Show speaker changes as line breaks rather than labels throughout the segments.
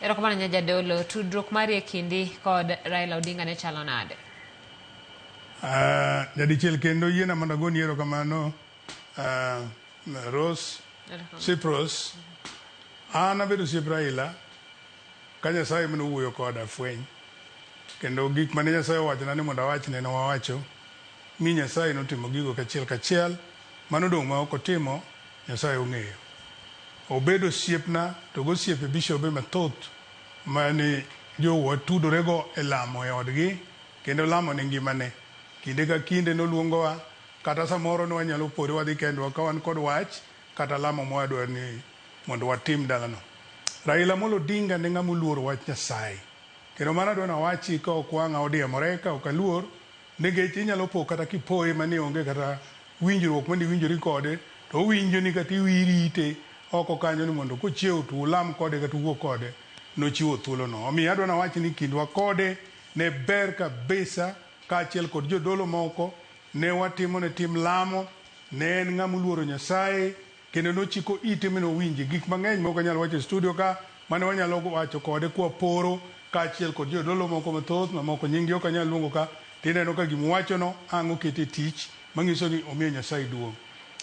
Erokamano nya jadolo, tudruok mari e kindi kod Raila Odinga ne chalo nade?
Nyadichiel kendo yiena mondo agoni erokamano Rose Cyprus. An abedo osiep Raila ka Nyasaye mane owuoyo koda fweny kendo gik mane Nyasaye owachona ni mondo awachne ne wawacho mi Nyasaye notimo gigo kachiel kachiel mano odong' ma ok otimo Nyasaye ong'eyo. Obedo osiepna to gosiepe bishobe mathoth mane jowa tudorego e lamo e odgi kendo lamo ne ngimane. Kinde ka kinde noluongowa kata samoro ne wanyalo pore wadhi kendwa ka wan kod wach kata lamo ma wadwa ni mondo watim dalano. Raila Amolo Odinga ne ng'ama oluoro wach Nyasaye. Kendo mano adwa nawachi ka ok wang'a odiemore ka ok aluor nikech inyalo po kata kipoye mani onge kata winjruok mane iwinjori kode to owinjo ni kata irite oko kanyo ni mondo kochiew to ulam kode kata uwuo kode nochiwo thuolono. Omiyo adwa nawach ni kindwa kode ne ber kabisa kaachiel kod jodolo moko ne watimone tim lamo ne en ng'ama oluoro Nyasaye kendo nochiko ite mi nowinje gik mang'eny mok anyal wacho e studio ka mane wanyalo wacho kode kwaporo kaachiel kod jodolo moko mathoth mamoko nyinggi ok anyal luongo ka tineno ka gima owachono ang' okete e tich manyiso ni omiyo Nyasaye duong'.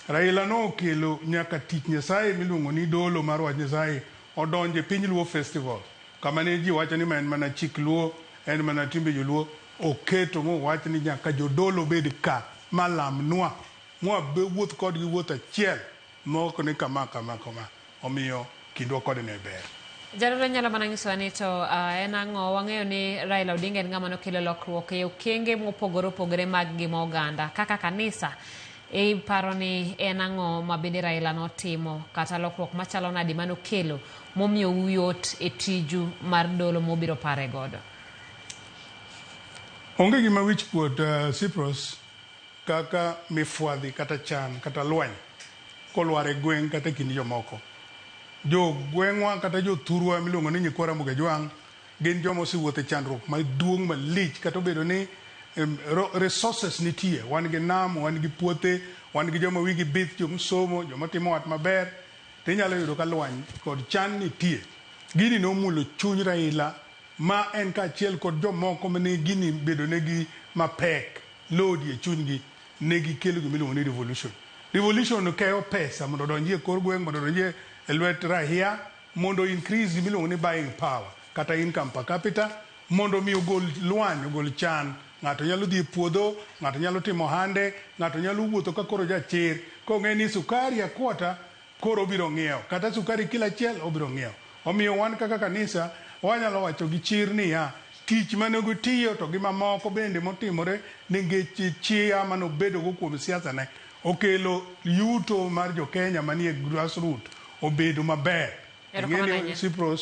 Raila nokelo nyaka tich Nyasaye miluongo ni dolo mar wach Nyasaye odonjo e piny Luo Festival kama ne ji wacho ni ma en mana chik Luo, en mana timbe joluo, oketo mowach ni nyaka jodolo bed ka malamnwa mwawuoth kodgi wuoth achiel mok ni kama kama kama. Omiyo kindwa kode ne ber.
Jadolo nyalo mana nyisowa ni to en ang'o wang'eyo ni Raila Odinga en ng'ama nokelo lokruok e okenge mopogore opogore mag ngima oganda kaka kanisa iparo ni en ang'o ma bende Raila notimo kata lokruok machalo nadi manokelo momiyou yot e tiju mar dolo mobiro pare godo?
Onge gima wich kuot Cyprus kaka mifwadhi kata chan kata lweny kolwar e gweng' kata e kind jomoko. Jo gweng'wa kata jothurwa miluongo ni nyikwa Ramogi Ajwang' gin joma osewuotho e chandruok maduong' malich kata obedo ni resources nitie. Wan gi nam, wan gi puothe, wan gi joma wigi bith, joma osomo, joma timo wat maber. To inyalo yudo ka lwany kod chan nitie. Gini nomulo chuny Raila ma en kaachiel kod jomoko mane gini bedonegi mapek lodi e chunygi ne gikelo gima iluongo ni revolution. Revolution keyo pesa mondo odonji e kor gweng' mondo odonji e lwet rahia mondo increase gima iluongo ni buying power kata income per capita mondo mi ogol lwany ogol chan. Ng'ato nyalo dhi e puodho, ng'ato nyalo timo ohande, ng'ato nyalo wuotho ka koro jachir kong'e ni sukari a quarter koro obiro ng'iewo kata sukari kilo achiel obiro ng'iewo. Omiyo wan kaka kanisa wanyalo wacho gi chir niya, tich mane gitiyo to gi mamoko bende motimore nikech chia mane obedogo kuom siasa ne okelo yuto mar jo Kenya manie grassroot obedo maber.
Erokamano
Ing'eni
ahinya.
Cyprus